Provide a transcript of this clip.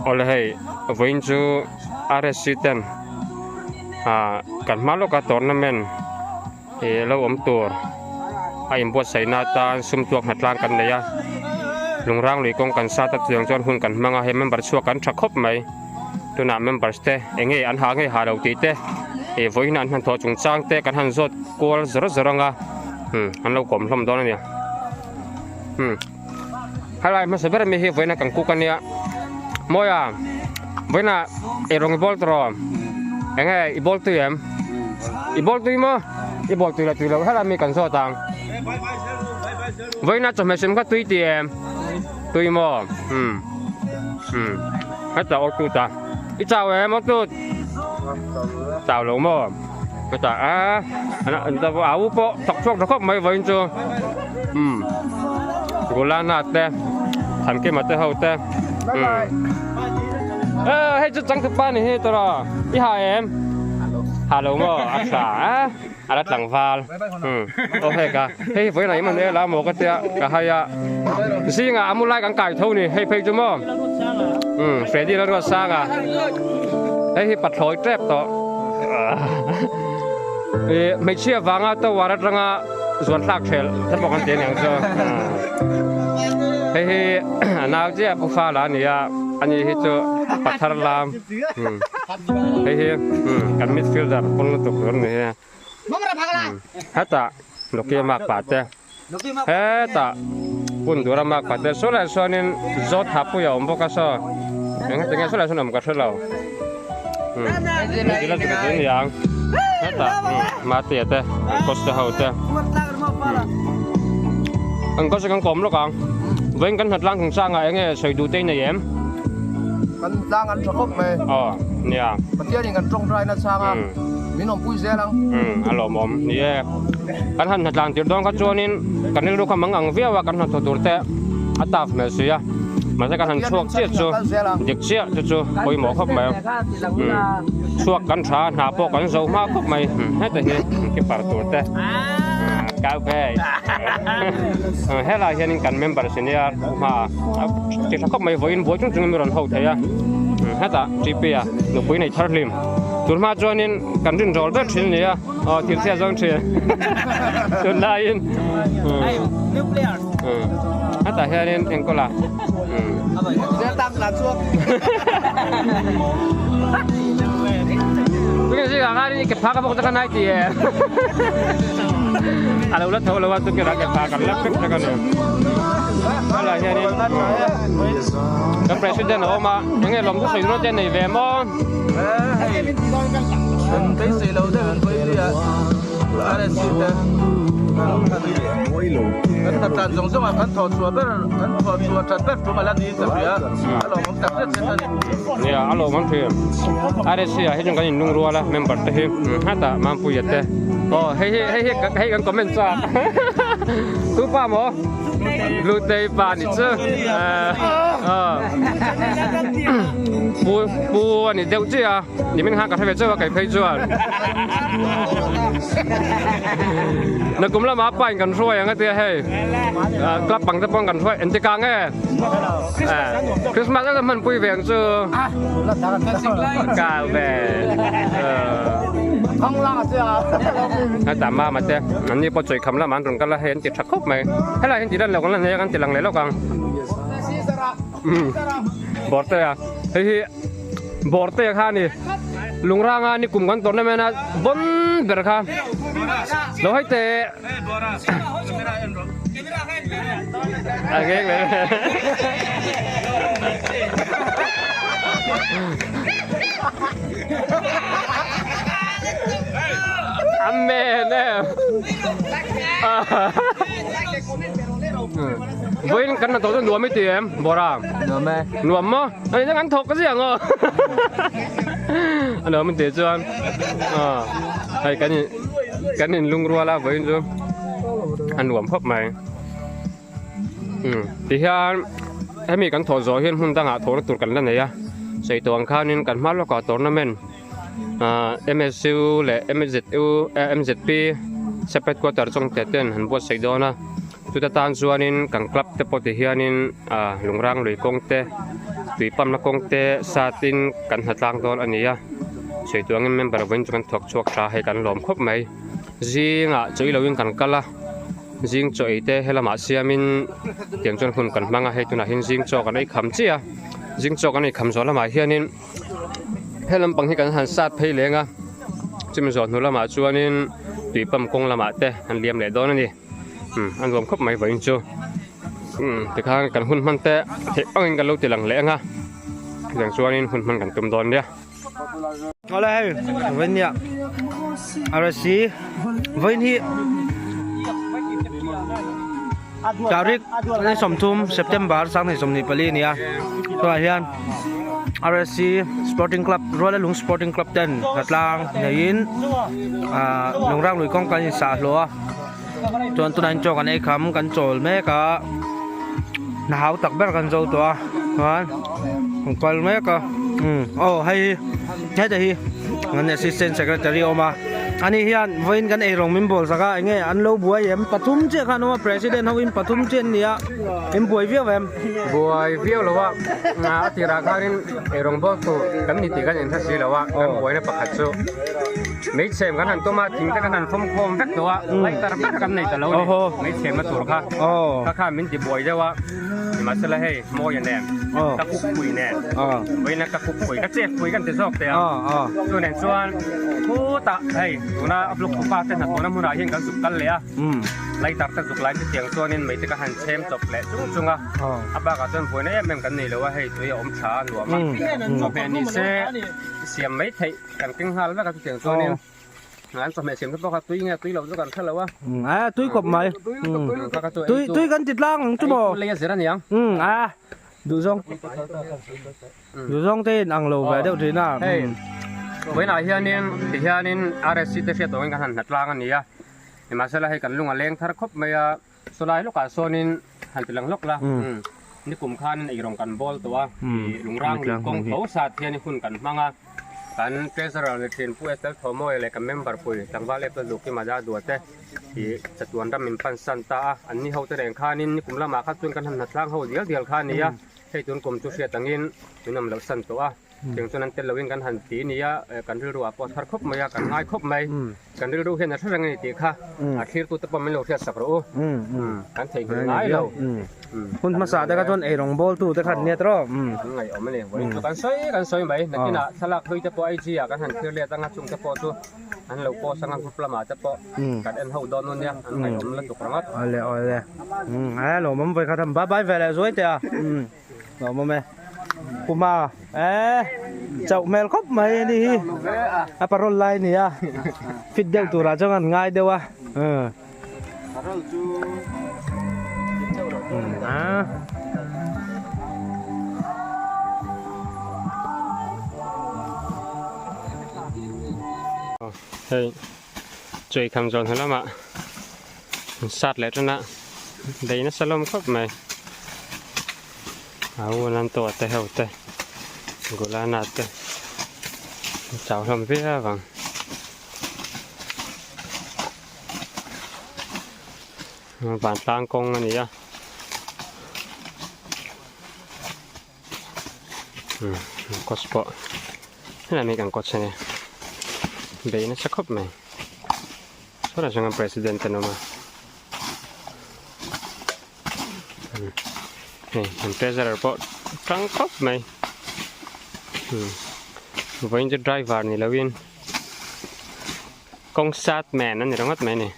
Awle hei vawiin chu RSC ten ah kan hma lawka tournament ih lo awm tur a inbuatsaihna atan sum tuak hnatlang kan nei a lungrang lui kawng kan sat a chutiang chuan hun kan hmang a hei member chhuak an tha khawp mai tunah members te eng nge an ha nge ha lo tih te ih vawiin an hmanthawh chungchang te kan han zawt kual zawr zawr ang a umm an lo kawm hlawm dawn a ni umm. Helai hmasa ber ami hi vawiina kan cook ania Mawia vawiina eirawng i bawl tawh enge i bawl tui em i bawl tui maw i bawl tui leh tui loh helai mi kan zawt ang vawiina chawhmeh sem kha tui ti em tui maw umm umm heta awr tut a i chau em awr tut chau lo maw heta a a u pawh thawk chhuak tha khawp mai vawiin chu umm Gulana te Thankima te ho te umm e hei chu changtupa ni hi tawrh aw i ha em ha lo maw a tha a a la tlangval umm aw hei ka hei hi vawiin ah i man ela maw ka tia ka hai a zingah a mu lai kan kai tho ni hei phei chu maw umm Freddy la ruat sang a hei hi pathlawi tep tawh ih hmeichhia vanga tower atanga zuan thlak thelh te pawh kan ti aniang chu hei hi a nau chiah pu fala a ni a ani hi chu pathar lam hei hi kan midfielder pawn lutuk tur a ni hi hetah Nokia mark pah te hetah hun dura mark pah te saw lai sawn in zawt ha pui a awm bawk a saw eng tinge saw lai sawn awm ka hre lo niang hetah Matia te an coach te ho te an coach kan kawm lawk ang vawiin kan hnatlang chungchangah eng nge sawi duh te i nei em? Kan tlang an tha khawp mai. Aw nia. Pathianin kan tawngtai na chhang a min awmpui zel ang. A lawmawm ni e. Kan han hnatlang tir dawn kha chuanin kan rilru kha mang ang viau a kan hnathawh tur te a taf hmel si a. Mahse kan han chhuak chiah chu dik chiah chu chu pawimawh khawp mai a. Chhuak kan tha a hna pawh kan zo hma khawp mai. Heta hi keeper tur te kau phei. Helai hianin kan member senior hma a ti tha khawp mai vawiin buai chung chungin mi rawn ho thei a. Hetah TP a nupui nei thar hlim. Tun hma chuanin kan rinrawl ber thin a ni a. Aw thil chhiat zawng thin tunlaiin hetah hianin enkawl a ke phak a bawk tak a nai ti e a lo la tho lo a chu ke phak kan la vek tak a ni helai hianin kan president a awm a enge lawm chu sawi dawn te nei ve maw. Beisei lo deuh an vawi ri a, RSC te kan hna tlan zawng zawng ah kan thawh chhuah ber kan thawh chhuah that ber tum a la niin ka hria, a lawmawm tak zet zet a ni. Nia a lawmawm thin RSC ah hi chuan kan inlung rual a member te hi hetah Mampuia te aw hei hi hei hi hei kan comment chak tu pa maw Hlutei pa ni chu aw. Pu pu a ni deuh chiah a nimin khan ka hre ve chauh a kei phei chuan nakum lamah pa in kan hruai ang a tia hei club bang te pawh kan hruai engtik ah nge Christmas a hman pui ve ang chu kal ve heta mama te an ni pawh chawikham lamah an rawn kal a hei an ti tha khawp mai helai hian ti lan loh kan la nei a kan ti lang leh lawk ang. Bawrte a hei hi bawrte kha a ni lungranga ni kum kan tournament a bawn ber kha lo hei te a ngeng leh Amen em. Vawiin kan hnathawh chu nuam i ti em Bora? Nuam e. Nuam maw? Ani chuan kan thawk ka ziah ang A nuam in tih chuan hei kan in kan in lungrual a vawiin chu a nuam khawp mai. Tihian hemi kan thawh zawh hian hmun dangah thawhna tur kan la nei a sawi tawh ang khanin kan hma lawkah tournament MSU leh MZU MZP separate quarter chawngte ten han buatsaih dawn a chuta tan chuanin kan club te pawh ti hianin ah lungrang lui kawng te. Tui pump na kawng te sat in kan hnatlang dawn a ni a, sawi tur angin member vawiin chu kan thawk chhuak tha hei kan lawm khawp mai. Zingah chawi loin kan kal a, zing chaw ei te helamah siamin tiang chuan hun kan hmang a, hei tunah hian zing chaw kan ei kham chiah a, zing chaw kan ei kham zawh lamah hianin he lampang hi kan han sat phei leng a, chumi zawh hnu lamah chuanin tui pump kawng lamah te an liam leh dawn a ni. Umm a nuam khawp mai vawiin chu umm tikhan kan hun hman te theih angin kan lo ti lang leh ang a chutiang chuanin hun hman kan tum dawn nia. Awle hei vawiin nia RSC vawiin hi tarik ni 30 September 2024 a ni a tunah hian RSC Sporting Club Rualalung Sporting Club ten hnatlang neiin ah Lungrang lui kawng kan insah hlawh a. Chuan tunah hian chaw kan ei kham kan chawl mek a hna hau tak ber kan zo tawh a chuan kan kal mek a umm aw hei hi heta hi kan assistant secretary a awm a ani hian vawiin kan eirawng min bawl sak a enge an lo buai em pathum chiah khan a awm a president ho in pathum chiah an ni a in buai viau em. Buai viau lo a a tirah khanin eirawng bawl tur kan ni tih kan inhre si lo a kan buaina pakhat chu. Meichhem kan han tum a, thing te kan han fawm khawm vek tawh a, lighter ber kan nei ta lo a ni, meichhem a tur kha, kha kha min ti buai deuh a, nimahsela hei Mawia nen, ka kuk pui nen, vawiina ka kuk pui, ka chek pui kan ti zawk teh ang, chu nen chuan khutah hei tuna a blok tupa te hnathawhna hmunah hian kan zuk kal leh a, lighter te zuk lai chutiang chuanin mei te ka han chhem chawp leh chung chung a, a bakah chuan buaina em em kan nei lo a, hei tui a awm tha a nuam a, chawhmeh ni se siam mai theih. Kan keng nghal vek a chutiang chuanin an chawhmeh siam te pawh kha tui nge tui lo chu kan hre lo a. A tui kawp mai. Tui tui kan ti tlang ang chu maw. Lei a zir a niang. A duhzawng duhzawng te in ang lo ve deuh thin a. Hei vawiinah hianin tihianin RSC te hriat awngin kan han hna tlang a ni a. Nimahsela hei kan lung a leng thar khawp mai a. Sawlai lawkah sawnin han ti lang lawk la, nikum khanin eirawng kan bawl tawh a, ih lungrang lui kawng tho sat hian hun kan hmang a, kan Treasurer ni thin Pu Ethel Thawmawia leh kan member pui tlangval April Lukima Dadua te ih chatuan ram min pan san ta a, an ni ho te reng khanin nikum lamah kha chuan kan han hnatlang ho dial dial kha a ni a, hei tun kum chu hriat angin min awm loh san tawh a. Tiang chuan an tel loin kan han ti nia, kan rilru ah pawh a thar khawp mai a, kan ngai khawp mai. Kan rilru hian a hre reng a ni tih kha a thlirtu te pawh min lo hriat sak rawh u. Kan theihnghilh ngai lo. Hun hmasa te kha chuan eirawng bawltu te kha an nia tawh. An ngaihawm a ni. Vawiin chu kan sawi kan sawi mai. Nakinah thlalak hlui te pawh IG ah kan han thlir let anga chung te pawh chu an lo post anga group lamah te pawh kan en ho dawn ania, an ngaihawm lutuk ringawt. Awle awle. A lawmawm vawi khat a bye bye ve leh zuai teh a. Lawmawm e. Puma eh chauh hmel khawp mai a ni hi. A parol lai a ni a. Fit deuh turah chuan an ngai deuh a. Parol chu fit deuh loh dawn a ni. Hei chawi kham zawn hnu lamah sat leh tana bei nasa lawm khawp mai a hun an tawh te ho te gulana te chau hlawm viau ang vantlang kawng a ni a. Coach pawh helai mai kan coach a nia bei nasa khawp mai saw atanga president an awm a hei an treasurer pawh tang khawp mai vawiin chu driver ni loin kawng sat man a ni ringawt mai a ni.